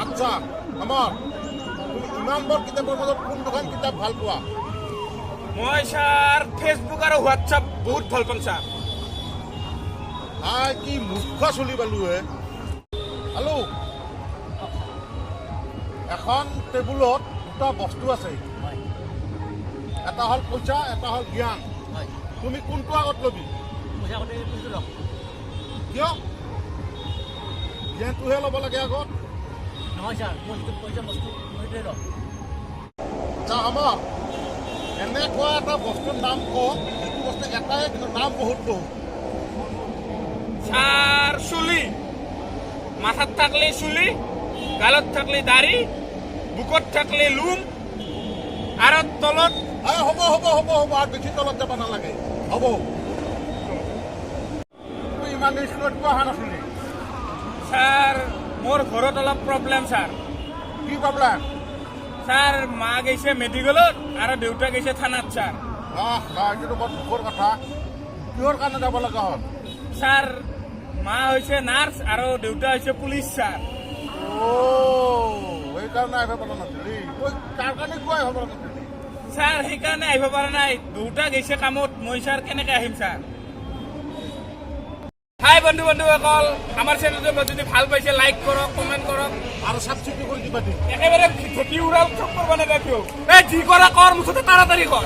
আচ্ছা অমৰ, তুমি ইমানবোৰ কিতাপৰ মাজত কোন দুখন কিতাপ ভাল পোৱা? মই ছাৰ, ফেচবুক আৰু হোৱাটছআপ বহুত ভাল পাম ছাৰ। হাই, কি মূৰ্খ চলি পালো হে। হেল্ল', এখন টেবুলত দুটা বস্তু আছে। হয়। এটা হ'ল পইচা, এটা হ'ল জ্ঞান। হয়। তুমি কোনটো আগত ল'বি? পইচা আগতে, পইচাটো লওক। কিয়? জ্ঞানটোহে ল'ব লাগে আগত। নহয় ছাৰ, মোৰ যিটো প্ৰয়োজন বস্তু, মই সেইটোৱে ল'ম। আচ্ছা অমৰ, এনেকুৱা এটা বস্তুৰ নাম কওক, যিটো বস্তু এটাই কিন্তু নাম বহুত বহুত। ছাৰ, চুলি। মাথাত থাকলে চুলি, গালত থাকলে দাড়ি, বুকত থাকলে লোম আৰু তলত এই, হ'ব হ'ব হ'ব হ'ব, আৰু বেছি তলত যাব নালাগে, হ'ব। তুমি ইমান দিন স্কুলত কিয় অহা নাছিলি? ছাৰ, মোৰ ঘৰত অলপ প্ৰব্লেম ছাৰ। কি প্ৰব্লেম? ছাৰ, মা গৈছে মেডিকেলত আৰু দেউতা গৈছে থানাত ছাৰ। আহ, এইটোতো বৰ দুখৰ কথা। কিহৰ কাৰণে যাব লগা হ'ল? ছাৰ, মা হৈছে নাৰ্ছ আৰু দেউতা হৈছে পুলিচ ছাৰ। অ', সেইকাৰণে আহিব পৰা নাছিলি তই? তাৰ কাৰণে কিয় আহিব পৰা নাছিলি? ছাৰ, সেইকাৰণে আহিব পৰা নাই। দেউতা গৈছে কামত, মই ছাৰ কেনেকে আহিম ছাৰ? হাই বন্ধু বান্ধৱীসকল, আমাৰ চেনেলটো যদি ভাল পাইছে, লাইক কৰক, কমেণ্ট কৰক। আৰু ছাবস্ক্ৰাইব কৰি দিবা দি। একেবাৰে ঢেঁকী উৰাল, চব কৰিব নালাগে। এই যি কৰা কৰ, মুঠতে তাড়াতাড়ি কৰ।